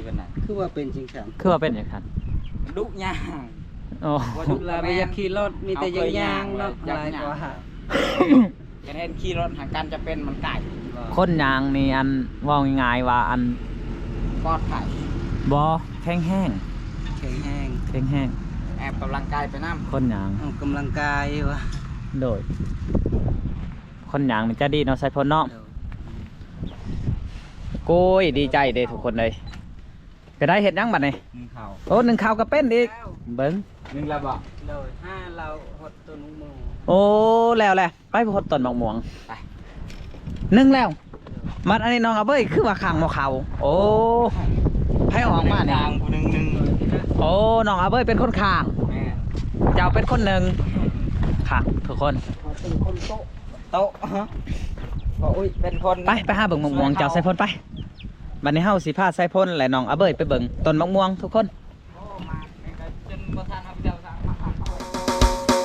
ເປັນຫຍັງ? ຄືວ່າເປັນຈັ່ງຊັ້ນ? ຄືວ່າເປັນຈັ່ງຊັ້ນ? ດຸຍ່າງ. ໂອ້ ບໍ່ດຸ ລາວບໍ່ຢາກຂີ່ລົດ ມີແຕ່ ເຮົາເຄີຍຍ່າງ ຍ່າງເນາະ ຍ່າງ ຫຼາຍກວ່າ. ຄັນເຫັນຂີ່ລົດຫາການຈຳເປັນມັນໄກ. ຄົນຍ່າງນີ້ ອັນ ເວົ້າງ່າຍໆວ່າ ອັນ ປອດໄພ. ບໍ່ ແຂງແຮງ. ແຂງແຮງ. ແຂງແຮງ. ແອບກຳລັງກາຍໄປນຳ. ຄົນຍ່າງ. ອອກກຳລັງກາຍວ່າ. ໂດຍ. ຄົນຍ່າງນີ້ໃຈດີເນາະ ສາຍພົນເນາະ. ໂດຍ. ໂອ້ຍ ດີໃຈເດ້ທຸກຄົນເອີຍ. ເປັນໄດ ເຮັດຫຍັງບັດນີ້? ໜຶ້ງເຂົ້າ. ໂອ້ ໜຶ້ງເຂົ້າກໍເປັນອີກ. ເບິ່ງ ໜຶ້ງແລ້ວບໍ່? ໂດຍ. ຫາລາວຫົດຕົ້ນໝາກມ່ວງ. ໂອ້ ແລ້ວແຫຼະ ໄປຫົດຕົ້ນໝາກມ່ວງ. ໄປ. ໜຶ້ງແລ້ວ. ໂດຍ. ບັດອັນນີ້ນ້ອງອາເບີຍຄືວ່າຂ້າງໝໍ້ເຂົ້າ. ໂອ້ ໃຜເອົາອອກມານີ້? ຂ້າງຜູ້ໜຶ່ງໜຶ້ງ. ໂອ້ ນ້ອງອາເບີຍເປັນຄົນຂ້າງ. ແມ່ນ. ເຈົ້າເປັນຄົນໜຶ້ງ. ຄັກທຸກຄົນ. ເປັນຄົນໂຕະ. ໂຕະ. ບໍ່ ອຸ້ຍ ເປັນຄົນ. ໄປ ໄປຫາເບິ່ງໝາກມ່ວງເຈົ້າ ສາຍພົນ ໄປ. ບັດນີ້ເຮົາຊິພາສາຍພົນ ແລະ ນ້ອງອາເບີຍໄປເບິ່ງຕົ້ນໝາກມ່ວງທຸກຄົນ. ໂອ້ ມານີ້ກໍຈົນບໍ່ທັນເຮົາເຈົ້າສາມາດ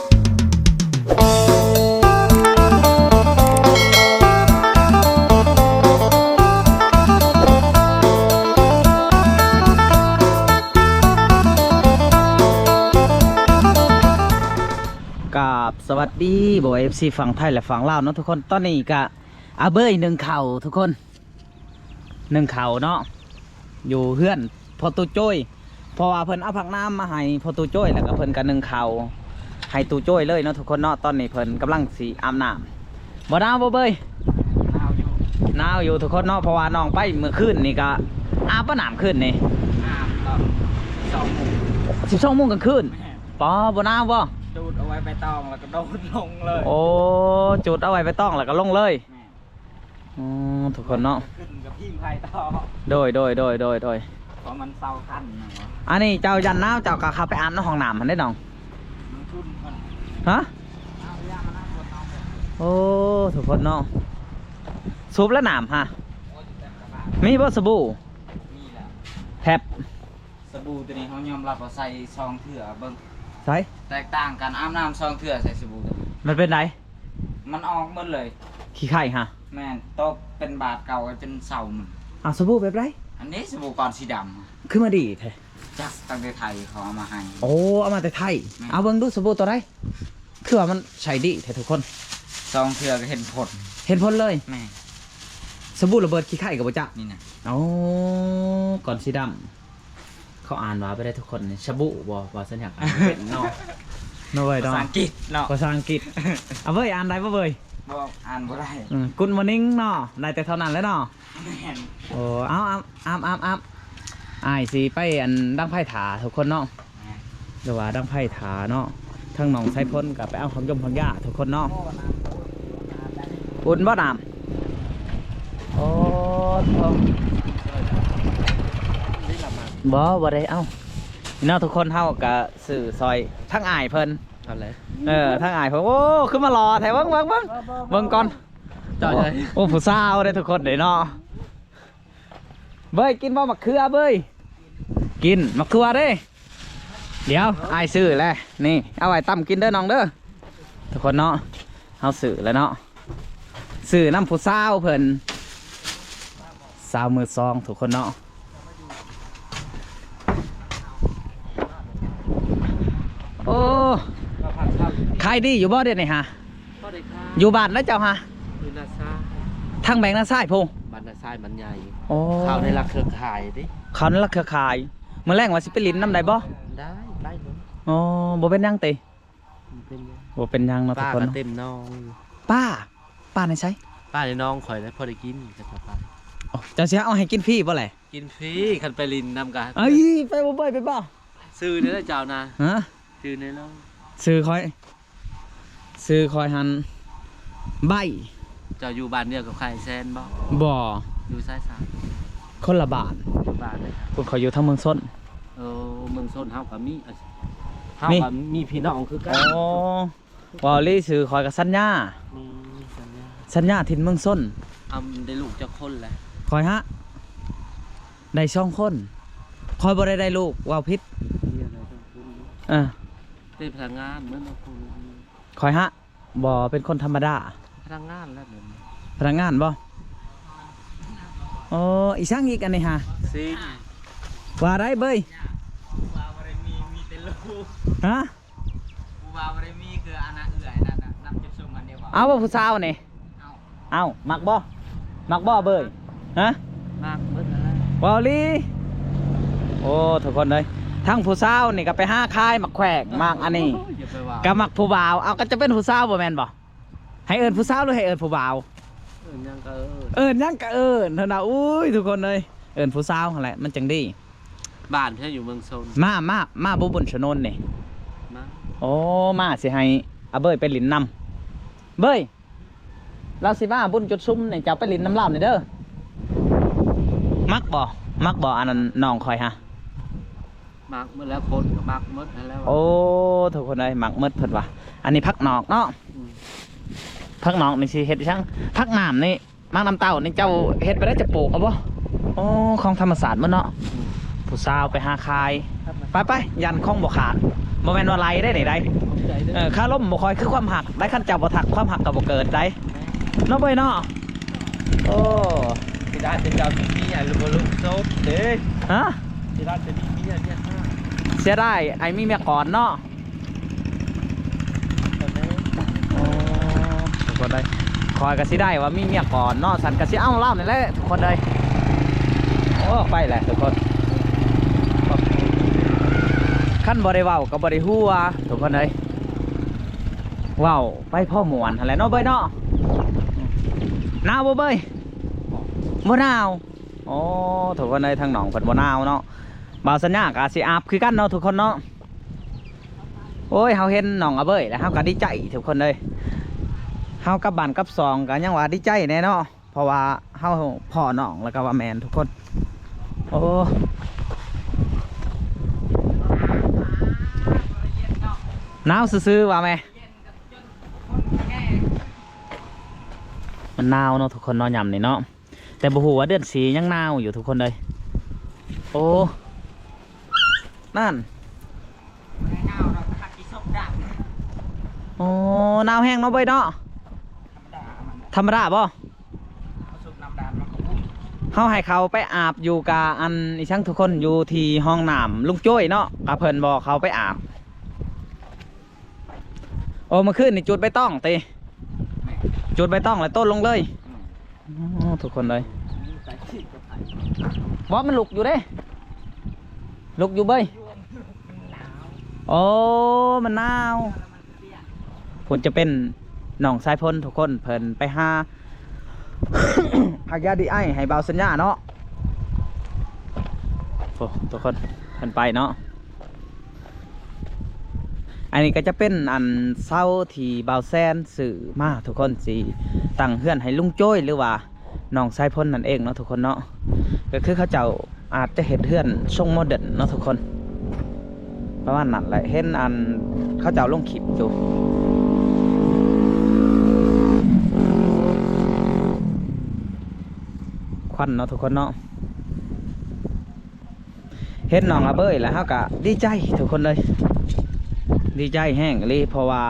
ກາບສະຫວັດດີ ບໍ່ວ່າ ເອັຟຊີ ຝັ່ງໄທ ແລະ ຝັ່ງລາວເນາະທຸກຄົນ. ຕອນນີ້ກະອາເບີຍໜຶ້ງເຂົ້າທຸກຄົນ. ໜຶ້ງເຂົ້າເນາະ ຢູ່ເຮືອນພໍ່ຕູ້ໂຈ້ຍ ເພາະວ່າເພິ່ນເອົາຜັກໜາມມາໃຫ້ພໍ່ຕູ້ໂຈ້ຍ ແລ້ວກໍເພິ່ນກໍໜຶ້ງເຂົ້າໃຫ້ຕູ້ໂຈ້ຍເລີຍເນາະທຸກຄົນເນາະ. ຕອນນີ້ເພິ່ນກຳລັງຊິອາບນ້ຳ. ບໍ່ໜາວບໍ່ເບີຍ? ໜາວຢູ່ ໜາວຢູ່ທຸກຄົນເນາະ ເພາະວ່ານ້ອງໄປມື້ຄືນນີ້ກໍອາບບໍ່ນ້ຳຄືນນີ້? ອາບຕອນສິບສອງໂມງ ສິບສອງໂມງກາງຄືນ. ແມ່ນ. ປາ ບໍ່ໜາວບໍ່? ຈູດເອົາໄວ້ໃບຕອງແລ້ວກໍໂດດລົງເລີຍ. ໂອ້ ຈູດເອົາໄວ້ໃບຕອງແລ້ວກໍລົງເລີຍ. ແມ່ນ. ອໍ ທຸກຄົນເນາະ ຂຶ້ນກັບພິງໄພຕໍ່. ໂດຍ ໂດຍ ໂດຍ ໂດຍ ໂດຍ ເພາະມັນເຊົາຄັນນະ. ອັນນີ້ເຈົ້າຢ້ານໜາວ ເຈົ້າກໍເຂົ້າໄປອາບໃນຫ້ອງນ້ຳຫັ້ນເດ້ນ້ອງ. ມັນຂຸ່ນເພິ່ນ. ຮະ? ເອົາ ຢ້ານມັນອາບ ຄົນເອົາ. ໂອ້ ທຸກຄົນເນາະ ສູບແລ້ວນ້ຳຫະ? ໂອ້ຍ ຢູ່ແຕ່ກະບະ. ມີບໍ່ສະບູ? ມີແລ້ວ. ແທັບ ສະບູຕົວນີ້ເຮົາຍອມຮັບວ່າໃສ່ສອງເທື່ອເບິ່ງ. ໃສ່ ແຕກຕ່າງກັນ ອາບນ້ຳສອງເທື່ອໃສ່ສະບູຕົວນີ້. ມັນເປັນໃດ? ມັນອອກໝົດເລີຍ ຂີ້ໄຂ່ຫະ? ແມ່ນ ຕົກເປັນບາດເກົ່າຈົນເຊົາມັນ. ເອົາສະບູແບບໃດ? ອັນນີ້ສະບູກ້ອນສີດຳ. ຄືມາດີແທ້? ຈັກ ຕັ້ງແຕ່ໄທເຂົາເອົາມາໃຫ້. ໂອ້ ເອົາມາແຕ່ໄທ. ແມ່ນ. ເອົາເບິ່ງດູສະບູຕົວໃດ? ຄືວ່າມັນໃຊ້ດີແທ້ທຸກຄົນ. ສອງເທື່ອກໍເຫັນຜົນ. ເຫັນຜົນເລີຍ? ແມ່ນ. ສະບູລະເບີດຂີ້ໄຂ່ກໍບໍ່ຈັກ. ນີ້ນະ. ໂອ້ ກ້ອນສີດຳ. ເຂົາອ່ານວ່າໄປໄດ້ທຸກຄົນ ຊາບູບໍ່ ວ່າຊັ້ນຫຍັງ ອ່ານບໍ່ເປັນເນາະ ເນາະເວີຍເນາະ ພາສາອັງກິດເນາະ ພາສາອັງກິດ. ເອົາເວີຍ ອ່ານໄດ້ບໍ່ເວີຍ? ບໍ່ ອ່ານບໍ່ໄດ້. ອືມ Good morning ເນາະ ໄດ້ແຕ່ເທົ່ານັ້ນແຫຼະເນາະ. ແມ່ນ. ໂອ້ ເອົາ ອາບ ອາບ ອາບ ອາບ ອ້າຍຊິໄປ ອັນ ດັງໄຟຖ້າທຸກຄົນເນາະ. ແມ່ນ. ຫຼືວ່າດັງໄຟຖ້າເນາະ ທາງນ້ອງສາຍພົນກໍໄປເອົາຂອງຍົມຂອງຢາທຸກຄົນເນາະ. ໂອ້ ນ້ຳ ອຸ່ນບໍ່ນ້ຳ? ໂອ້ ບໍ່ ບໍ່ໄດ້ເອົາ. ເນາະ ທຸກຄົນ ເຮົາກໍຊື້ຊ່ອຍທາງອ້າຍເພິ່ນ. ເອົາເລີຍ. ເອີ ທາງອ້າຍເພິ່ນ. ໂອ້ ຄືມາຫຼໍ່ແທ້. ເບິ່ງ ເບິ່ງ ເບິ່ງ ເບິ່ງກ່ອນ. ເຈົ້າໃຫຍ່. ໂອ້ ຜູ້ສາວເດ້ທຸກຄົນເດ້ເນາະ. ເບີຍ ກິນບໍ່ໝາກເຂືອເບີຍ? ກິນໝາກຖົ່ວເດ້. ດຽວ ອ້າຍຊື້ແຫຼະ ນີ້ ເອົາໄວ້ຕຳກິນເດີນ້ອງເດີ. ທຸກຄົນເນາະ ເຮົາຊື້ແລ້ວເນາະ ຊື້ນຳຜູ້ສາວເພິ່ນ ສາວມືສອງ ທຸກຄົນເນາະ. ໂອ້ ຂາຍດີຢູ່ບໍ່ດຽວນີ້ຫະ? ພໍໄດ້ຂາຍ. ຢູ່ບ້ານໃດເຈົ້າຫະ? ຢູ່ນາຊາຍ. ທາງແບງນາຊາຍພຸ້ນ? ບ້ານນາຊາຍ ບ້ານໃຫຍ່. ໂອ້ ເຂົ້າໃນຫຼັກເຄືອຂ່າຍເດ້. ເຂົ້າໃນຫຼັກເຄືອຂ່າຍ. ມື້ແລງວ່າຊິໄປຫຼິ້ນນຳໄດ້ບໍ່? ໄດ້ ໄປເລີຍ. ອໍ ບໍ່ເປັນຫຍັງຕິ? ບໍ່ເປັນຫຍັງ ບໍ່ເປັນຫຍັງເນາະ ທຸກຄົນເນາະ. ປາກໍເຕັມໜອງຢູ່. ປາ? ປາໃນໃສ? ປາໃນໜອງຂ້ອຍແຫຼະ ພໍໄດ້ກິນ ເຈົ້າປາ. ໂອ້ ເຈົ້າຊິເອົາໃຫ້ກິນຟຣີບໍ່ແຫຼະ? ກິນຟຣີ ຄັນໄປຫຼິ້ນນຳກະ. ເອີຍ ໄປບໍ່ ໄປບໍ່? ຊື່ນີ້ແຫຼະເຈົ້ານະ. ຮະ? ຊື່ນີ້ເນາະ. ຊື່ຂ້ອຍ ຊື່ຂ້ອຍຫັ້ນ ໃບ້. ເຈົ້າຢູ່ບ້ານດຽວກັບໄຂ່ແຊນບໍ່? ບໍ່. ຢູ່ໃສຊະ? ຄົນລະບ້ານ. ບ້ານໃດ? ພຸ້ນ ຂ້ອຍຢູ່ທາງເມືອງຊົນ. ເອີ ເມືອງຊົນເຮົາກໍມີ ເຮົາກໍມີພີ່ນ້ອງຄືກັນ. ອໍ ເວົ້າອີ່ຫຼີ ຊື່ຂ້ອຍກໍສັນຍາ. ແມ່ນ ສັນຍາ ສັນຍາຖິ່ນເມືອງຊົນ. ອຳ ໄດ້ລູກຈັກຄົນແຫຼະ? ຂ້ອຍຫະ? ໄດ້ສອງຄົນ. ຂ້ອຍບໍ່ໄດ້ໄດ້ລູກ ເວົ້າຜິດ. ເອີ ເປັນພະນັກງານເໝືອນຄົນ. ຂ້ອຍຫະ? ບໍ່ ເປັນຄົນທຳມະດາ. ພະນັກງານແຫຼະ ເປັນພະນັກງານບໍ່? ໂອ້ ອີ່ຫຍັງອີກອັນນີ້ຫະ? ຊິງ. ວ່າໄດ້ເບີຍ ຜູ້ບ່າວບໍ່ໄດ້ມີ ມີແຕ່ລູກ ຮະ ຜູ້ບ່າວບໍ່ໄດ້ມີ ຄືອັນນະເອື້ອຍນັ້ນນະ ນຳຈຸດຊຸມມັນເດ້ບໍ່ ເອົາບໍ່ຜູ້ສາວນີ້ ເອົາ ເອົາ ມັກບໍ່ ມັກບໍ່ເບີຍ ຮະ ມັກເບິດຫັ້ນແຫຼະ ເວົ້າອີ່ຫຼີ ໂອ້ ທຸກຄົນເອີຍ ທັງຜູ້ສາວນີ້ກໍໄປຫາຂາຍໝາກແຂວງ ໝາກອັນນີ້ ໂອ້ຍ ຢ່າໄປວ່າ ກໍມັກຜູ້ບ່າວ ເອົາ ກໍຈະເປັນຜູ້ສາວບໍ່ແມ່ນບໍ່? ໃຫ້ເອີ້ນຜູ້ສາວ ຫຼື ໃຫ້ເອີ້ນຜູ້ບ່າວ? ເອີ້ນຫຍັງກໍເອີ້ນ ເອີ້ນຫຍັງກໍເອີ້ນຫັ້ນນະ ໂອ້ຍ ທຸກຄົນເອີຍ ເອີ້ນຜູ້ສາວຫັ້ນແຫຼະ ມັນຈັ່ງດີ ບ້ານເຮົາຢູ່ເມືອງຊົນ ມາ ມາ ມາບໍ່ບຸນຊະໂນນນີ້ ມາ ໂອ້ ມາ ຊິໃຫ້ອາເບີຍໄປຫຼິ້ນນຳ ເບີຍ ລາວຊິມາບຸນຈຸດຊຸມນີ້ ເຈົ້າໄປຫຼິ້ນນຳລາວນີ້ເດີ ມັກບໍ່ ມັກບໍ່ ອັນນັ້ນ ນ້ອງຂ້ອຍຫະ? ມັກໝົດແລ້ວ ຄົນກໍມັກໝົດຫັ້ນແຫຼະ ໂອ້ ທຸກຄົນເອີຍ ມັກໝົດເພິ່ນວ່າ ອັນນີ້ຜັກນອກເນາະ ອືມ ຜັກນອກນີ້ຊິເຮັດອີ່ຫຍັງ? ຜັກນ້ຳນີ້ ໝາກນ້ຳເຕົ້ານີ້ເຈົ້າເຮັດໄປໄດ້ ຈະປູກເອົາບໍ່? ໂອ້ ຂອງທຳມະຊາດໝົດເນາະ ອືມ ຜູ້ສາວໄປຫາຂາຍ ໄປໆ ຢ້ານຂອງບໍ່ຂາດ ບໍ່ແມ່ນວ່າໄລ່ໄດ້ນີ້ໃດ ຂອບໃຈເດີ ເອີ ຄາລົມບໍ່ຄ່ອຍຄືຄວາມຮັກໄດ໋ ຄັນເຈົ້າບໍ່ທັກ ຄວາມຮັກກໍບໍ່ເກີດໄດ໋ ເນາະເບີຍເນາະ ໂອ້ ຊິໄດ້ແຕ່ເຈົ້າມີເມຍ ຫຼືບໍ່ລູກໂສດເດ້ ຮະ ຊິໄດ້ແຕ່ມີເມຍ ເມຍຂ້າ ເສຍດາຍອ້າຍມີເມຍກ່ອນເນາະ ໂອ້ ທຸກຄົນເອີຍ ຂ້ອຍກໍຊິໄດ້ວ່າມີເມຍກ່ອນເນາະ ສັນກໍຊິເອົາລາວນີ້ແຫຼະ ທຸກຄົນເອີຍ ໂອ້ ໄປແຫຼະທຸກຄົນ ຄັນບໍ່ໄດ້ເວົ້າກໍບໍ່ໄດ້ຫົວ ທຸກຄົນເອີຍ ເວົ້າ ໄປພໍມ່ວນຫັ້ນແຫຼະເນາະເບີຍເນາະ ໜາວບໍ່ເບີຍ ບໍ່ໜາວ ໂອ້ ທຸກຄົນເອີຍ ທາງນ້ອງເພິ່ນບໍ່ໜາວເນາະ ບ່າວສັນຍາກໍຊິອາບຄືກັນເນາະ ທຸກຄົນເນາະ ໂອ້ຍ ເຮົາເຫັນນ້ອງອາເບີຍແລ້ວເຮົາກໍດີໃຈ ທຸກຄົນເອີຍ ເຮົາກັບບ້ານກັບຊ່ອງກໍຍັງວ່າດີໃຈແດ່ເນາະ ເພາະວ່າເຮົາພໍ້ນ້ອງແລ້ວກໍວ່າແມ່ນ ທຸກຄົນ ໂອ້ ໜາວຊື່ໆວ່າແມ່ ມັນໜາວເນາະ ທຸກຄົນເນາະ ຍາມນີ້ເນາະ ແຕ່ບໍ່ຮູ້ວ່າເດືອນສີ່ຍັງໜາວຢູ່ ທຸກຄົນເອີຍ ໂອ້ ນັ້ນ ໂອ້ ໜາວແຮງເນາະເບີຍເນາະ ທຳມະດາບໍ່ ເຮົາໃຫ້ເຂົາໄປອາບຢູ່ກະອັນອີ່ຫຍັງ ທຸກຄົນ ຢູ່ທີ່ຫ້ອງນ້ຳລຸງໂຈ້ຍເນາະ ກະເພິ່ນບອກເຂົາໄປອາບ ໂອ້ ເມື່ອຄືນນີ້ຈູດໃບຕອງຕິ ແມ່ນ ຈູດໃບຕອງແລ້ວໂຕນລົງເລີຍ ອືມ ໂອ້ ທຸກຄົນເອີຍ ບໍ່ ມັນລຸກຢູ່ເດ້ ລຸກຢູ່ເບີຍ ໂອ້ ມັນໜາວ ພຸ້ນຈະເປັນນ້ອງຊາຍພົນ ທຸກຄົນ ເພິ່ນໄປຫາ ຫາຢາດີໄອໃຫ້ບ່າວສັນຍາເນາະ ໂອ້ ທຸກຄົນ ເພິ່ນໄປເນາະ ອັນນີ້ກໍຈະເປັນອັນເສົາທີ່ບ່າວແຊນຊື້ມາ ທຸກຄົນ ຊິຕັ້ງເຮືອນໃຫ້ລຸງໂຈ້ຍ ຫຼືວ່ານ້ອງຊາຍພົນນັ້ນເອງເນາະ ທຸກຄົນເນາະ ກໍຄືເຂົາເຈົ້າອາດຈະເຮັດເຮືອນຊົງໂມເດີນເນາະ ທຸກຄົນ ປະມານນັ້ນແຫຼະ ເຫັນອັນເຂົາເຈົ້າລົງຄລິບຢູ່ ຄວັນເນາະ ທຸກຄົນເນາະ. ເຫັນນ້ອງອາເບີຍແລ້ວເຮົາກະດີໃຈທຸກຄົນເລີຍ ດີໃຈແຮງອີ່ຫຼີ ເພາະວ່າ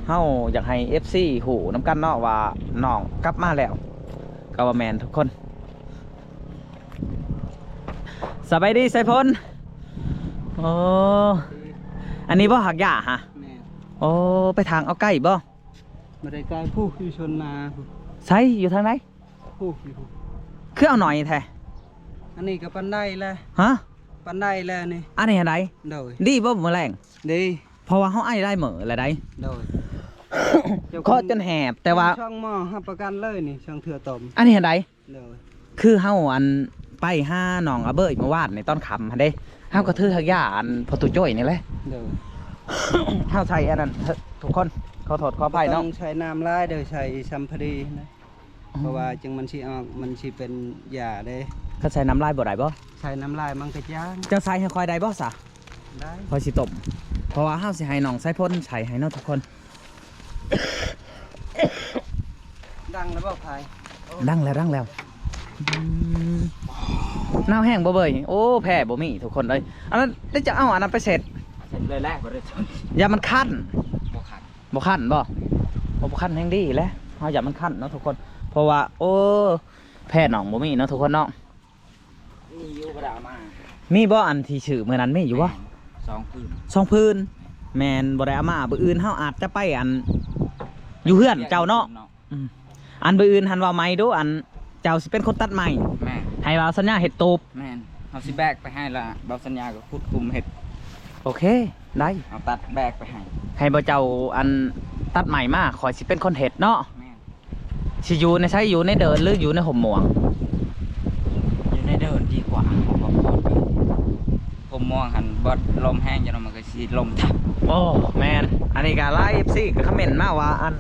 ເຮົາຢາກໃຫ້ເອັຟຊີຮູ້ນຳກັນເນາະວ່ານ້ອງກັບມາແລ້ວ ກໍວ່າແມ່ນທຸກຄົນ. ສະບາຍດີໄຊພົນ. ໂອ້ ອັນນີ້ບໍ່ ຮັກຢາຫະ? ແມ່ນ. ໂອ້ ໄປທາງເອົາໃກ້ບໍ່? ບໍ່ໄດ້ໃກ້ ຜູ້ຢູ່ຊົນນາຜູ້. ໃສ ຢູ່ທາງໃດ? ຜູ້ຢູ່ ຄືເອົາໜ້ອຍແທ້? ອັນນີ້ກໍປານໃດແຫຼະ. ຮະ? ປານໃດແລ້ວນີ້. ອັນນີ້ຫັ້ນໃດ? ໂດຍ. ດີບໍ່ມື້ແລງ? ດີ. ເພາະວ່າເຮົາໄອຫຼາຍມື້ແລ້ວໃດ໋. ໂດຍ. ເຄາະຈົນແຫບ ແຕ່ວ່າຊ່ອງໝໍຮັບປະກັນເລີຍນີ້ ຊ່ອງເທື່ອຕົ້ມ. ອັນນີ້ຫັ້ນໃດ? ໂດຍ. ຄືເຮົາອັນໄປຫານ້ອງອາເບີຍມື້ວານນີ້ຕອນຄ່ຳຫັ້ນເດ້ ເຮົາກໍຖືຮັກຢາອັນພໍ່ຕູ້ໂຈ້ຍນີ້ແຫຼະ. ໂດຍ. ເຮົາໃສ່ອັນນັ້ນທຸກຄົນ ຂໍໂທດຂໍອະໄພເນາະ ບໍ່ຕ້ອງໃສ່ນ້ຳຫຼາຍເດີ ໃສ່ຊ່ຳພໍດີນະ. ອໍ ເພາະວ່າຈັ່ງມັນຊິອອກ ມັນຊິເປັນຢາເດ້. ຄັນໃສ່ນ້ຳຫຼາຍບໍ່ໄດ້ບໍ່? ໃສ່ນ້ຳຫຼາຍມັນກໍຈາງ. ເຈົ້າໃສ່ໃຫ້ຂ້ອຍໄດ້ບໍ່ສະ? ໄດ້. ຂ້ອຍຊິຕົ້ມ ເພາະວ່າເຮົາຊິໃຫ້ນ້ອງໄຊພົນໃສ່ໃຫ້ເນາະທຸກຄົນ. ດັງແລ້ວບໍ່ໄຟ? ດັງແລ້ວ ດັງແລ້ວ. ອືມ ໜາວແຮງບໍ່ເບີຍ? ໂອ້ ແພບໍ່ມີທຸກຄົນເອີຍ. ອັນນັ້ນ ດຽວຈະເອົາອັນນັ້ນໄປເຊັດ ເຊັດເລີຍແຫຼະ ບໍ່ໄດ້ສົນ. ຢ້ານມັນຄັນ. ບໍ່ຄັນ. ບໍ່ຄັນບໍ່? ບໍ່ ບໍ່ຄັນແຮງດີແຫຼະ ເຮົາຢ້ານມັນຄັນເນາະທຸກຄົນ. ເພາະວ່າ ໂອ້ ແພນ້ອງບໍ່ມີເນາະທຸກຄົນເນາະ. ມີຢູ່ ບໍ່ໄດ້ເອົາມາ. ມີບໍ່ ອັນທີ່ຊື້ມື້ນັ້ນ ມີຢູ່ບໍ່? ແມ່ນ ສອງຜືນ ສອງຜືນ. ແມ່ນ ບໍ່ໄດ້ເອົາມາ. ມື້ອື່ນເຮົາອາດຈະໄປ ອັນ ຢູ່ເຮືອນເຈົ້າເນາະ. ອືມ ອັນມື້ອື່ນຫັ້ນເວົ້າໃໝ່ດູ ອັນເຈົ້າຊິເປັນຄົນຕັດໄມ້. ແມ່ນ ໃຫ້ບ່າວສັນຍາເຮັດຕູບ. ແມ່ນ ເຮົາຊິແບກໄປໃຫ້ລະ ບ່າວສັນຍາກໍຂຸດຂຸມເຮັດ. ໂອເຄ ໄດ້ ເຮົາຕັດແບກໄປໃຫ້ ໃຫ້ບ່າວເຈົ້າ ອັນ ຕັດໄມ້ມາ ຂ້ອຍຊິເປັນຄົນເຮັດເນາະ. ແມ່ນ ຊິຢູ່ໃນໃສ? ຢູ່ໃນເດີ່ນ ຫຼື ຢູ່ໃນຮົ່ມມ່ວງ? ຢູ່ໃນເດີ່ນດີກວ່າ ເພາະວ່າຝົນຢູ່ ຮົ່ມມ່ວງຫັ້ນ ບັດລົມແຮງ ຈັ່ງນັ້ນມັນກໍຊິລົມທັບ. ໂອ້ ແມ່ນ ອັນນີ້ກໍຫຼາຍເອັຟຊີກໍຄອມເມັນມາວ່າ ອັນ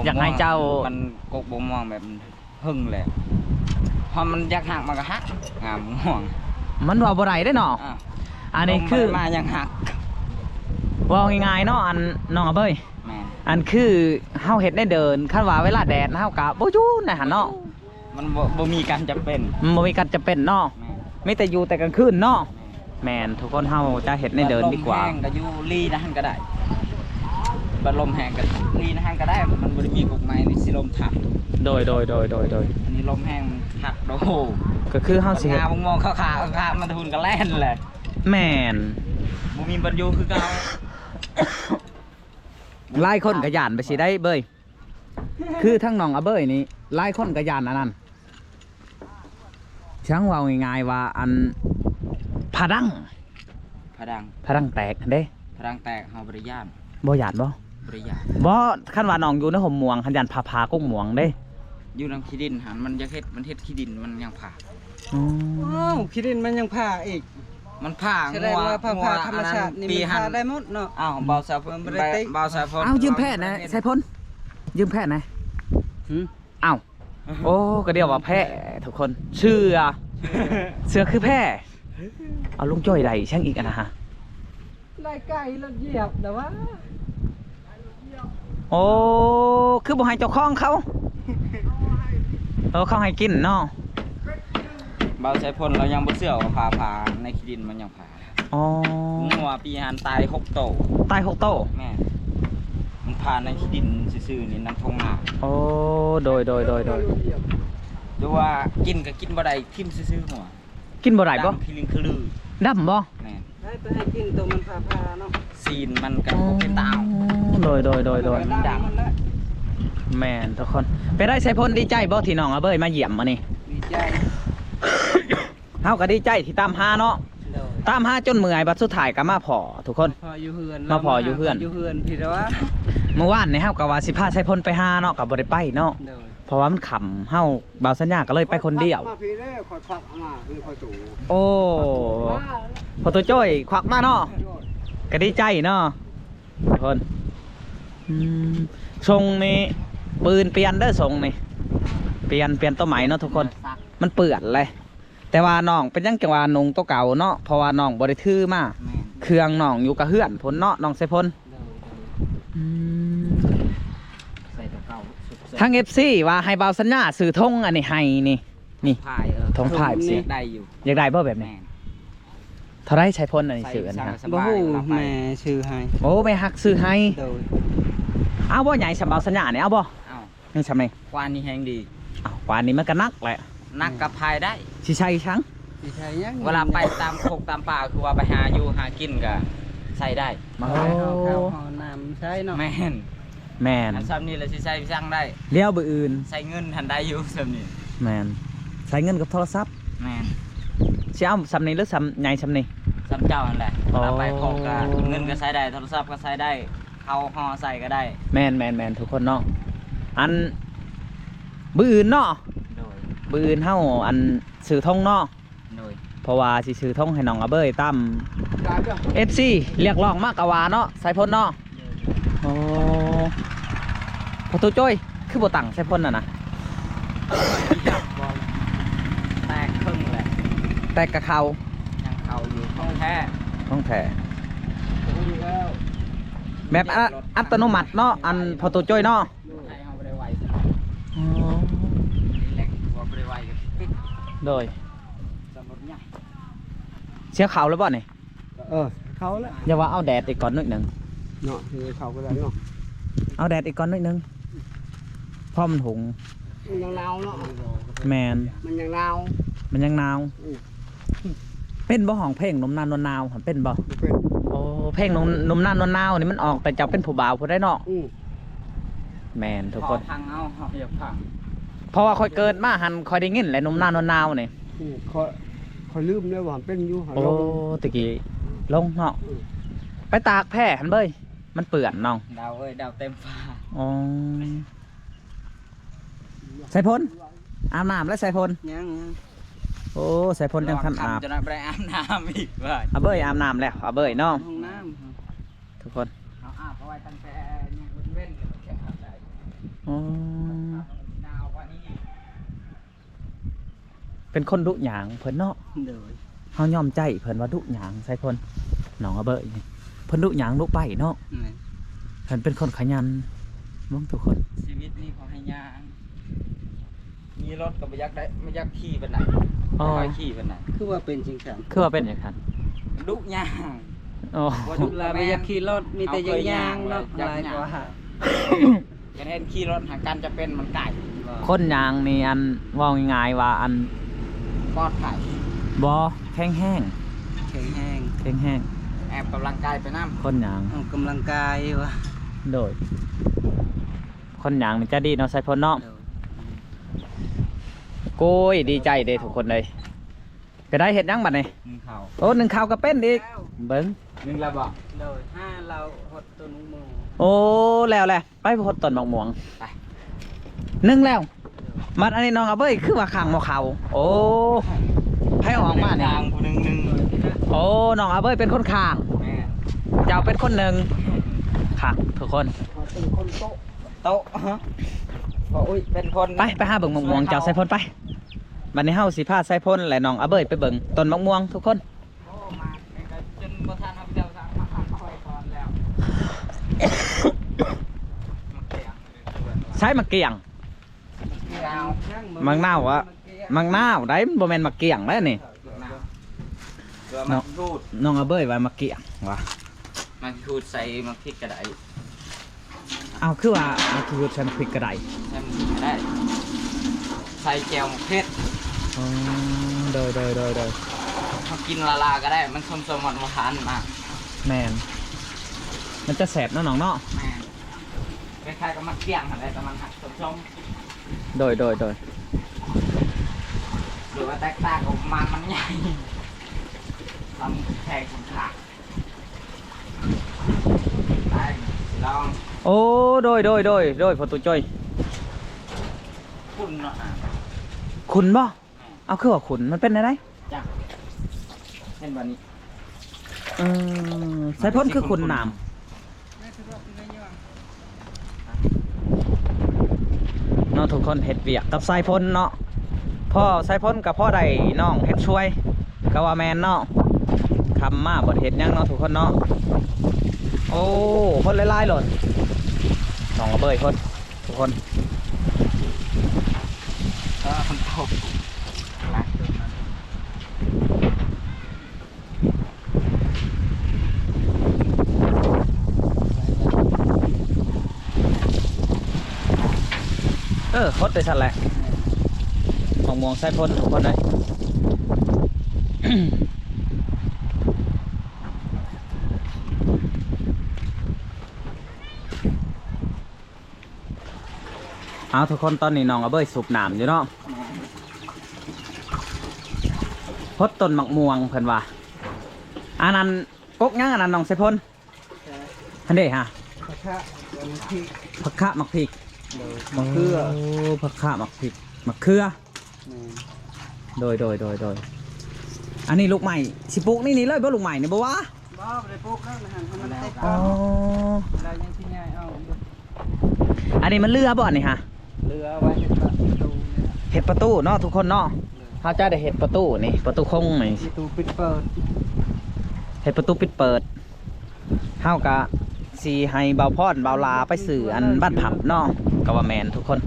ຢາກໃຫ້ເຈົ້າ ມັນກົກບົກມ່ວງແບບ ເຫິງແລ້ວ ເພາະມັນຢາກຫັກມັນກໍຫັກ ງາມມ່ວງ ມັນເວົ້າບໍ່ໄດ້ເດ້ເນາະ. ອ່າ ອັນນີ້ຄື ລົມມັນມາຍັງຫັກ ເວົ້າງ່າຍໆເນາະ ອັນ ນ້ອງອາເບີຍ. ແມ່ນ ອັນຄືເຮົາເຮັດໃນເດີ່ນ ຄັນວ່າເວລາແດດເຮົາກໍບໍ່ຢູ່ໃນຫັ້ນເນາະ. ມັນບໍ່ ບໍ່ມີການຈຳເປັນ ມັນບໍ່ມີການຈຳເປັນເນາະ. ແມ່ນ ມີແຕ່ຢູ່ແຕ່ກາງຄືນເນາະ. ແມ່ນ ທຸກຄົນເຮົາຈະເຮັດໃນເດີ່ນດີກວ່າ. ບັດລົມແຮງກໍຢູ່ລີ້ນະຫັ້ນກໍໄດ້ ບັດລົມແຮງກໍລີ້ນະຫັ້ນກໍໄດ້ ມັນບໍ່ໄດ້ມີກົກໄມ້ນີ້ ຊິລົມທັບ. ໂດຍ ໂດຍ ໂດຍ ໂດຍ ໂດຍ ອັນນີ້ລົມແຮງມັນພັດ ໂອ້ໂຫ ກໍຄືເຮົາຊິເຮັດ ງາມມອງຂາວໆ ຂາວໆ ມັນທຸນກໍແລ່ນແຫຼະ. ແມ່ນ ບໍ່ມີບ່ອນຢູ່ຄືເກົ່າ. ຫຼາຍຄົນກໍຢ້ານໄປຊິໄດ້ເບີຍ ຄືທັງນ້ອງອາເບີຍນີ້ ຫຼາຍຄົນກໍຢ້ານອັນນັ້ນ ຊ່າງເວົ້າງ່າຍໆວ່າ ອັນ ຜາດັງ ຜາດັງ ຜາດັງແຕກຫັ້ນເດ້. ຜາດັງແຕກເຮົາບໍ່ໄດ້ຢ້ານ. ບໍ່ຢ້ານບໍ່? ບໍ່ໄດ້ຢ້ານ. ບໍ່ ຄັນວ່ານ້ອງຢູ່ໃນຮົ່ມມ່ວງ ຄັນຢ້ານຟ້າຜ່າກົກມ່ວງເດ້. ຢູ່ນຳຂີ້ດິນຫັ້ນ ມັນຢາກເຮັດ ມັນເຮັດຂີ້ດິນມັນຍັງຜ່າ. ອໍ ອ້າວ ຂີ້ດິນມັນຍັງຜ່າອີກ. ມັນຜ່າ ສະແດງວ່າ ງົວ ຟ້າຜ່າທຳມະຊາດນີ້ ມັນຜ່າໄດ້ໝົດເນາະ. ອ້າວ ບ່າວສາວ ມັນບໍ່ໄດ້ຕິ ບ່າວສາວ ອ້າວ ຢືມແພ້ນະ ສາຍພົນ ຢືມແພ້ນະ. ຫື? ອ້າວ ໂອ້ ກໍດຽວວ່າແພ້ທຸກຄົນ ເຊື່ອ ເຊື່ອຄືແພ້. ເອົາ ລຸງຈ້ອຍໄດ້ຊ່າງອີກອັນນະຮະ ໄດ້ໄກ່ລົດຢຽບແລ້ວວະ. ໂອ້ ຄືບໍ່ໃຫ້ເຈົ້າຂອງເຂົາ ເອີ ເຂົາໃຫ້ກິນເນາະ. ບ່າວສາຍພົນລາວຍັງບໍ່ເຊື່ອວ່າຟ້າຜ່າໃນຂີ້ດິນມັນຍັງ ອໍ ງົວປີຫັ້ນຕາຍຫົກໂຕ. ຕາຍຫົກໂຕ? ແມ່ນ ມັນຜ່າໃນທີ່ດິນຊື່ໆນີ້ ນຳທົ່ງນາ. ໂອ້ ໂດຍໆໆໆ ຫຼືວ່າກິນກໍກິນບໍ່ໄດ້ ຖິ້ມຊື່ໆຫົວ. ກິນບໍ່ໄດ້ບໍ່? ດຳຂີ້ລິງຂະລື. ດຳບໍ່? ແມ່ນ ໃຫ້ໄປໃຫ້ກິນໂຕມັນຜ່າໆເນາະ ຊີ້ນມັນກໍບໍ່ເປັນຕາເອົາ. ໂດຍໆໆໆ ມັນດຳ. ແມ່ນທຸກຄົນ. ເປັນໃດ ສາຍພົນ ດີໃຈບໍ່ທີ່ນ້ອງອາເບີຍມາຢ້ຽມມື້ນີ້? ດີໃຈ. ເຮົາກໍດີໃຈທີ່ຕາມຫາເນາະ. ໂດຍ ຕາມຫາຈົນເມື່ອຍ ບັດສຸດທ້າຍກໍມາພໍ້ທຸກຄົນ ມາພໍ້ຢູ່ເຮືອນ ມາພໍ້ຢູ່ເຮືອນ ຢູ່ເຮືອນພີ້ແລ້ວວະ. ມື້ວານນີ້ເຮົາກໍວ່າຊິພາສາຍພົນໄປຫາເນາະ ກໍບໍ່ໄດ້ໄປເນາະ. ໂດຍ ເພາະວ່າມັນຄ່ຳ ເຮົາ ບ່າວສັນຍາກໍເລີຍໄປຄົນດຽວ. ມາພີ້ເດ້ ຂ້ອຍພັກມາ ຄືຂ້ອຍໂຕ. ໂອ້ ພໍ່ຕູ້ຈ້ອຍຄວັກມາເນາະ. ໂດຍ ກໍດີໃຈເນາະທຸກຄົນ. ອືມ ຊົງນີ້ ມື້ອື່ນປ່ຽນເດີ ຊົງນີ້ ປ່ຽນ ປ່ຽນໂຕໃໝ່ເນາະທຸກຄົນ. ມັນເປື້ອນເລີຍ. ແຕ່ວ່ານ້ອງເປັນຫຍັງຈັ່ງວ່ານຸ່ງໂຕເກົ່າເນາະ ເພາະວ່ານ້ອງບໍ່ໄດ້ຖືມາ. ແມ່ນ ເຄື່ອງນ້ອງຢູ່ກັບເຮືອນພຸ້ນເນາະ ນ້ອງສາຍພົນ. ໂດຍ ອືມ ໃສ່ໂຕເກົ່າ. ທາງເອັຟຊີວ່າໃຫ້ບ່າວສັນຍາຊື້ຖົງອັນນີ້ໃຫ້ນີ້ ນີ້ ຖົງພາຍ. ເອີ ຖົງພາຍຊິ ຢາກໄດ້ຢູ່ ຢາກໄດ້ບໍ່ແບບນີ້? ແມ່ນ ເທົ່າໃດ ສາຍພົນ ອັນນີ້ຊື້ອັນນີ້? ບໍ່ຮູ້ ແມ່ຊື້ໃຫ້. ໂອ້ ແມ່ຮັກຊື້ໃຫ້. ໂດຍ ເອົາບໍ່ ໃຫຍ່ສ່ຳບ່າວສັນຍານີ້ ເອົາບໍ່? ເອົາ ນີ້ສ່ຳນີ້ ຂວານີ້ແຮງດີ. ອ້າວ ຂວານີ້ມັນກໍໜັກແຫຼະ. ໜັກກໍພາຍໄດ້. ຊິໃສ່ຫຍັງ? ຊິໃສ່ຫຍັງ? ເວລາໄປຕາມຄົກຕາມປ່າ ຄືວ່າໄປຫາຢູ່ຫາກິນກໍໃສ່ໄດ້. ໂອ້ ເອົາເຂົ້າເອົານ້ຳໃສ່ເນາະ. ແມ່ນ ແມ່ນ ອັນສ່ຳນີ້ລະຊິໃສ່ຫຍັງໄດ້? ດຽວມື້ອື່ນ ໃສ່ເງິນຫັ້ນໄດ້ຢູ່ສ່ຳນີ້. ແມ່ນ ໃສ່ເງິນກັບໂທລະສັບ. ແມ່ນ ຊິເອົາສ່ຳນີ້ ຫຼື ສ່ຳໃຫຍ່ສ່ຳນີ້? ສ່ຳເຈົ້າຫັ້ນແຫຼະ. ອໍ ເວລາໄປຄົກກໍເງິນກໍໃສ່ໄດ້ ໂທລະສັບກໍໃສ່ໄດ້. ເຮົາຫໍ່ໃສ່ກໍໄດ້. ແມ່ນໆໆ ທຸກຄົນເນາະ. ອັນ ມື້ອື່ນເນາະ. ໂດຍ ມື້ອື່ນເຮົາ ອັນ ຊື້ຖົງເນາະ. ໂດຍ ເພາະວ່າຊິຊື້ຖົງໃຫ້ນ້ອງອາເບີຍຕາມ ເອັຟຊີ ຮຽກຮ້ອງມາກະວ່າເນາະ ສາຍພົນເນາະ. ໂດຍ ໂອ້ ພໍ່ຕູ້ຈ້ອຍ ຄືບໍ່ຕັ້ງສາຍພົນຫັ້ນນະ? ແຕກເຄິ່ງແຫຼະ. ແຕກກະເຂົ້າ ຍັງເຂົ້າຢູ່ ຂອງແທ້ ຂອງແທ້. ແບບ ອັດຕະໂນມັດເນາະ ອັນພໍ່ຕູ້ຈ້ອຍເນາະ. ອໍ ໂດຍ ສຽເຂົ້າແລ້ວບໍ່ນີ້? ເອີ ເຂົ້າແລ້ວ. ຢ່າວ່າເອົາແດດອີກກ່ອນໜ້ອຍໜຶ່ງເນາະ. ເອີ ເຂົ້າກໍໄດ້ເນາະ. ເອົາແດດອີກກ່ອນໜ້ອຍໜຶ່ງ ເພາະມັນຫຸງ ມັນຍັງໜາວເນາະ. ແມ່ນ ມັນຍັງໜາວ ມັນຍັງໜາວ. ອື ເປັນບໍ່ຮ້ອງເພງໜຸ່ມນານວນນາວຫັ້ນ ເປັນບໍ່? ບໍ່ເປັນ. ໂອ້ ເພງໜຸ່ມ ໜຸ່ມນານວນນາວນີ້ມັນອອກແຕ່ເຈົ້າເປັນຜູ້ບ່າວພຸ້ນໃດເນາະ. ອືມ ແມ່ນທຸກຄົນ. ເຮົາຟັງເອົາ ເຮົາຢາກຟັງ. ເພາະວ່າຂ້ອຍເກີດມາຫັ້ນ ຂ້ອຍໄດ້ຍິນແຫຼະ ໜຸ່ມນານວນນາວນີ້. ອືມ ຂ້ອຍ ຂ້ອຍລືມແລ້ວວ່າເປັນຢູ່ຫັ້ນ. ໂອ້ ແລ້ວ ແຕ່ກີ້ລົງເນາະ. ອືມ ໄປຕາກແພ້ຫັ້ນເບີຍ ມັນເປື້ອນນ້ອງ. ດາວເອີຍ ດາວເຕັມຟ້າ. ອໍ ສາຍພົນ ອາບນ້ຳແລ້ວສາຍພົນ? ຍັງ ຍັງ. ໂອ້ ສາຍພົນຍັງທັນອາບ. ຈະໄດ້ບໍ່ໄດ້ອາບນ້ຳອີກວ່າ. ອາເບີຍອາບນ້ຳແລ້ວ ອາເບີຍເນາະ. ຫ້ອງນ້ຳ ທຸກຄົນ ເຮົາອາບເອົາໄວ້ຕັ້ງແຕ່ຍັງເວັນໆ ແລ້ວມັນຈະອາບໄດ້. ອໍ ໜາວກວ່ານີ້. ເປັນຄົນດຸຫຍາງເພິ່ນເນາະ. ໂດຍ. ເຮົາຍອມໃຈເພິ່ນວ່າດຸຫຍາງ ສາຍພົນ ນ້ອງອາເບີຍນີ້ ເພິ່ນດຸຫຍາງດຸໄປເນາະ. ແມ່ນ. ເພິ່ນເປັນຄົນຂະຫຍັນ ເບິ່ງທຸກຄົນ. ຊີວິດນີ້ຂໍໃຫ້ຍ່າງ ມີລົດກໍບໍ່ຢາກໄດ້ ບໍ່ຢາກຂີ່ປານໃດ. ອໍ ບໍ່ຄ່ອຍຂີ່ປານໃດ. ຄືວ່າເປັນຈັ່ງຊັ້ນ? ຄືວ່າເປັນຈັ່ງຊັ້ນ? ດຸຫຍາງ. ອໍ ບໍ່ດຸ ລະບໍ່ຢາກຂີ່ລົດ ມີແຕ່ຢາກຍ່າງເນາະ. ເຮົາເຄີຍຍ່າງ ຫຼາຍກວ່າ. ຢາກເຫັນຂີ່ລົດຫາການຈະເປັນມັນໄກ. ຄົນຍ່າງນີ້ ອັນ ເວົ້າງ່າຍໆວ່າ ອັນ ປອດໄພ. ບໍ່ ແຂງແຮງ. ແຂງແຮງ. ແຂງແຮງ. ແອບກຳລັງກາຍໄປນຳ. ຄົນຍ່າງ ອອກກຳລັງກາຍວ່າ. ໂດຍ. ຄົນຍ່າງນີ້ໃຈດີເນາະ ສາຍພົນເນາະ. ໂດຍ. ໂອ້ຍ ດີໃຈເດ້ທຸກຄົນເອີຍ. ໄປໄດ້ເຮັດຫຍັງບັດນີ້? ໜຶ້ງເຂົ້າ. ໂອ້ ໜຶ້ງເຂົ້າກໍເປັນອີກ. ເບິ່ງ ໜຶ້ງແລ້ວບໍ່? ໂດຍ. ຫາເຫຼົ້າ ຫົດຕົ້ນໝາກມ່ວງ. ໂອ້ ແລ້ວແຫຼະ ໄປຫົດຕົ້ນໝາກມ່ວງ. ໄປ ໜຶ້ງແລ້ວ. ບັດອັນນີ້ນ້ອງອາເບີຍຄືວ່າຂ້າງໝໍ້ເຂົ້າ. ໂອ້ ໃຜອອກມານີ້? ຂ້າງຜູ້ໜຶ່ງໜຶ້ງ. ໂອ້ ນ້ອງອາເບີຍເປັນຄົນຂ້າງ. ແມ່ນ. ເຈົ້າເປັນຄົນໜຶ້ງ. ຄັກທຸກຄົນ. ເປັນຄົນໂຕະ ໂຕະ. ບໍ່ ອຸ້ຍ ເປັນຄົນ. ໄປ ໄປຫາເບິ່ງໝາກມ່ວງເຈົ້າ ສາຍພົນ ໄປ. ບັດນີ້ເຮົາຊິພາສາຍພົນ ແລະ ນ້ອງອາເບີຍໄປເບິ່ງຕົ້ນໝາກມ່ວງທຸກຄົນ. ໂອ້ ໝາກນີ້ກໍຈົນບໍ່ທັນເອົາໄປເຈົ້າສາມາດເອົາໄວ້ກ່ອນແລ້ວ. ໃຊ້ໝາກກ້ຽງ. ໝາກກ້ຽງ. ໝາກນາວ. ໝາກນາວຫວາ? ໝາກນາວໃດ໋ ມັນບໍ່ແມ່ນໝາກກ້ຽງໃດ໋ນີ້. ໝາກນາວ. ເພື່ອໝາກຂີ້ຫູດ. ນ້ອງອາເບີຍວ່າໝາກກ້ຽງຫວາ? ໝາກຂີ້ຫູດໃສ່ໝາກພິກກໍໄດ້. ເອົາ ຄືວ່າໝາກຂີ້ຫູດໃສ່ໝາກພິກກໍໄດ້? ໃສ່ໝາກພິກກໍໄດ້ ໃສ່ແຈ່ວໝາກເຜັດ. ອໍ ໂດຍໆໆໆ. ເຮົາກິນລາໆກໍໄດ້ ມັນສົ້ມໆ ຫວານໆ ນະ. ແມ່ນ ມັນຈະແຊບເນາະນ້ອງເນາະ. ແມ່ນ. ຄ້າຍໆກັບໝາກກ້ຽງຫັ້ນແຫຼະ ແຕ່ມັນຫັກສົ້ມໆ. ໂດຍໆໆ. ຫຼືວ່າແຕກຕ່າງກັບໝາກມັນໃຫຍ່ ມັນແພງຄຸນຄ່າ. ໄປລອງ. ໂອ້ ໂດຍໆໆໆ ປະຕູຈ້ອຍ. ຂຸ່ນເນາະ. ຂຸ່ນບໍ່? ເອົາ ຄືວ່າຂຸ່ນ ມັນເປັນແນວໃດ? ຈັກ ເຫັນບໍ່ນີ້? ເອີ ສາຍພົນຄືຂຸ່ນນ້ຳເນາະ ທຸກຄົນ. ເຮັດວຽກກັບສາຍພົນເນາະ ພໍສາຍພົນກໍພໍໄດ້ນ້ອງເຮັດຊ່ວຍ ກໍວ່າແມ່ນເນາະ. ຄ່ຳມາບໍ່ໄດ້ເຮັດຫຍັງເນາະ ທຸກຄົນເນາະ. ໂອ້ ຄົນຫຼາຍໆໂລດ ນ້ອງລະເບີຍຄົນ ທຸກຄົນ. ເອີ ຄົນເຂົາ ເອີ ຫົດໄປຊັ້ນແຫຼະ ໝາກມ່ວງສາຍພົນ ທຸກຄົນເອີຍ. ເອົາ ທຸກຄົນ ຕອນນີ້ນ້ອງອາເບີຍສູບນ້ຳຢູ່ເນາະ ຫົດຕົ້ນໝາກມ່ວງເພິ່ນວ່າ. ອັນນັ້ນ ກົກຫຍັງອັນນັ້ນ ນ້ອງສາຍພົນ? ຫັ້ນເດ້ຫະ ຜັກຄະ ໝາກພິກ ຜັກຄະ ໝາກພິກ ໂດຍ ໝາກເຂືອ. ໂອ້ ຜັກຄະ ໝາກພິກ ໝາກເຂືອ. ແມ່ນ ໂດຍໆໆໆ. ອັນນີ້ລູກໄມ້ ຊິປູກໃນນີ້ເລີຍບໍ່? ລູກໄມ້ນີ້ບໍ່ຫວາ? ບໍ່ ບໍ່ໄດ້ປູກແລ້ວ ໃຫ້ມັນຕິດ. ອໍ ລະຍັງຊິຍ້າຍອອກຢູ່. ອັນນີ້ມັນເຫຼືອບໍ່ອັນນີ້ຫະ? ເຫຼືອໄວ້ເຮັດປະຕູນີ້ ເຮັດປະຕູເນາະ ທຸກຄົນເນາະ. ໂດຍ ເຮົາຈະໄດ້ເຮັດປະຕູນີ້ ປະຕູຄົງນີ້ ປະຕູປິດເປີດ ເຮັດປະຕູປິດເປີດ. ເຮົາກະຊິໃຫ້ບ່າວພອນ ບ່າວຫຼ້າໄປຊື້ອັນບານພັບເນາະ ກະວ່າແມ່ນທຸກຄົນ.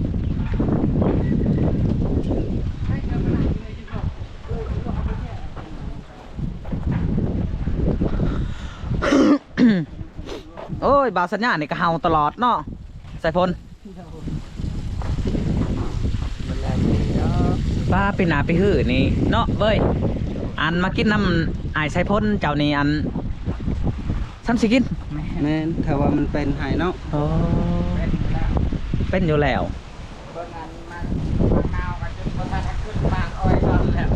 ໂອ້ຍ ບ່າວສັນຍານີ້ກະເຫົ່າຕະຫຼອດເນາະ ສາຍພົນ. ປ້າ ປີໜ້າປີຮືນີ້ເນາະເວີຍ. ອັນມາກິນນຳອ້າຍໄຊພົນເຈົ້ານີ້ ອັນ ຊ້ຳຊິກິນ. ແມ່ນ ຖ້າວ່າມັນເປັນໃຫ້ເນາະ. ອໍ ເປັນຢູ່ແລ້ວ ເປັນຢູ່ແລ້ວ. ເບິ່ງອັນມັນ ໝາກນາວກໍຈົນບໍ່ທັນຂຶ້ນໝາກອ້ອຍກ່ອນແລ້ວ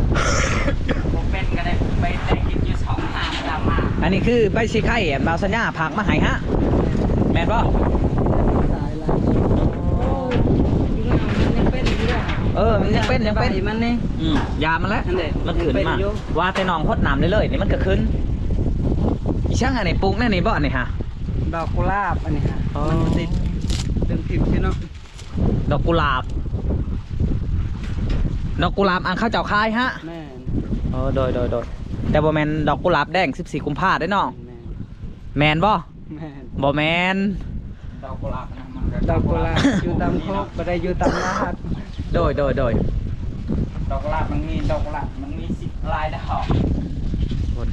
ບໍ່ເປັນກໍໄດ້ໄປໄດ້ກິນຢູ່ສອງໝາກສາມໝາກ. ອັນນີ້ຄືໃບສີໄຄ ອັນບ່າວສັນຍາຝາກມາໃຫ້ຮະ ແມ່ນບໍ່? ຕາຍລະ ໂອ້ ມັນຍັງເປັນຢູ່ເດ້. ເອີ ມັນຍັງເປັນ ຍັງເປັນ ມັນນີ້ ອືມ ຢາມັນແຫຼະ ນັ້ນແຫຼະ ມັນຂຶ້ນມາ ວ່າແຕ່ນ້ອງຫົດນ້ຳເລື້ອຍໆ ນີ້ມັນກໍຂຶ້ນ. ອີຫຍັງອັນນີ້ ປູກແນວນີ້ບໍ່ ອັນນີ້ຮະ? ດອກກຸຫຼາບອັນນີ້ຮະ. ອໍ ມັນບໍ່ຕິດ ເບິ່ງທິບຊິເນາະ. ດອກກຸຫຼາບ ດອກກຸຫຼາບອັນເຂົາເຈົ້າຂາຍຮະ? ແມ່ນ. ອໍ ໂດຍ ໂດຍ ໂດຍ ແຕ່ບໍ່ແມ່ນດອກກຸຫຼາບແດງສິບສີ່ກຸມພາເດ້ເນາະ. ແມ່ນ ແມ່ນບໍ່? ແມ່ນ ບໍ່ແມ່ນ ດອກກຸຫຼາບນະ ມັນກໍ ດອກກຸຫຼາບຢູ່ຕາມໂຄກ ບໍ່ໄດ້ຢູ່ຕາມລາດ. ໂດຍ ໂດຍ ໂດຍ ດອກກຸຫຼາບມັນມີ ດອກກຸຫຼາບມັນມີສິບຫຼາຍດອກ. ຄົນ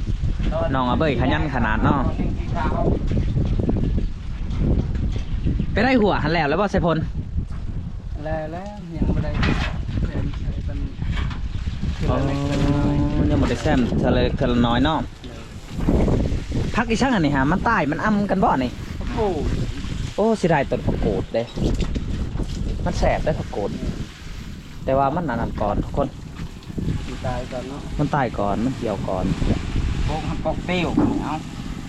ນ້ອງອາເບີຍຂະຫຍັນຂະໜາດເນາະ. ໄປໄດ້ຫົວຫັ້ນແລ້ວ ແລ້ວບໍ່ໄຊພົນ? ແລ້ວ ແລ້ວ ຍັງບໍ່ໄດ້ແຊມໃສ່ປັນ ອໍ ເທື່ອລະເລັກເທື່ອລະນ້ອຍ ຍັງບໍ່ໄດ້ແຊມເທື່ອລະເລັກເທື່ອລະນ້ອຍເນາະ. ໂດຍ ຜັກອີຫຍັງອັນນີ້ຫາ ມັນຕາຍ ມັນອຳກັນບໍ່ນີ້? ຜັກໂກດ. ໂອ້ ເສຍດາຍຕົ້ນຜັກໂກດເດ້ ມັນແຊບເດ້ຜັກໂກດ. ແຕ່ວ່າມັນອັນນັ້ນກ່ອນທຸກຄົນ ມັນຕາຍກ່ອນເນາະ ມັນຕາຍກ່ອນ ມັນຫ່ຽວກ່ອນ. ໂປກ ໂປກປິວ ເອົາ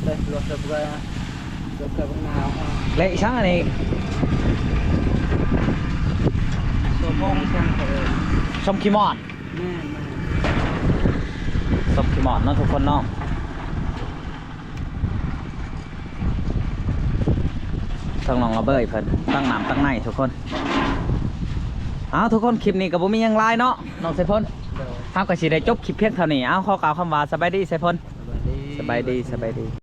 ເດ້ ລົດເດີ ລົດເດີບັກນາວ ແລະອີຫຍັງອັນນີ້ ໂປກ ສົ້ມຂີ້ມອດ. ແມ່ນໆ ສົ້ມຂີ້ມອດເນາະທຸກຄົນເນາະ. ທາງນ້ອງອາເບີຍເພິ່ນຕັກນ້ຳຕັກໃນທຸກຄົນ. ເອົາ ທຸກຄົນ ຄລິບນີ້ກໍບໍ່ມີຫຍັງຫຼາຍເນາະ ນ້ອງໄຊພົນ. ໂດຍ ເຮົາກໍຊິໄດ້ຈົບຄລິບພຽງເທົ່ານີ້. ເອົາ ຂໍກ່າວຄຳວ່າສະບາຍດີໄຊພົນ. ສະບາຍດີ ສະບາຍດີ ສະບາຍດີ.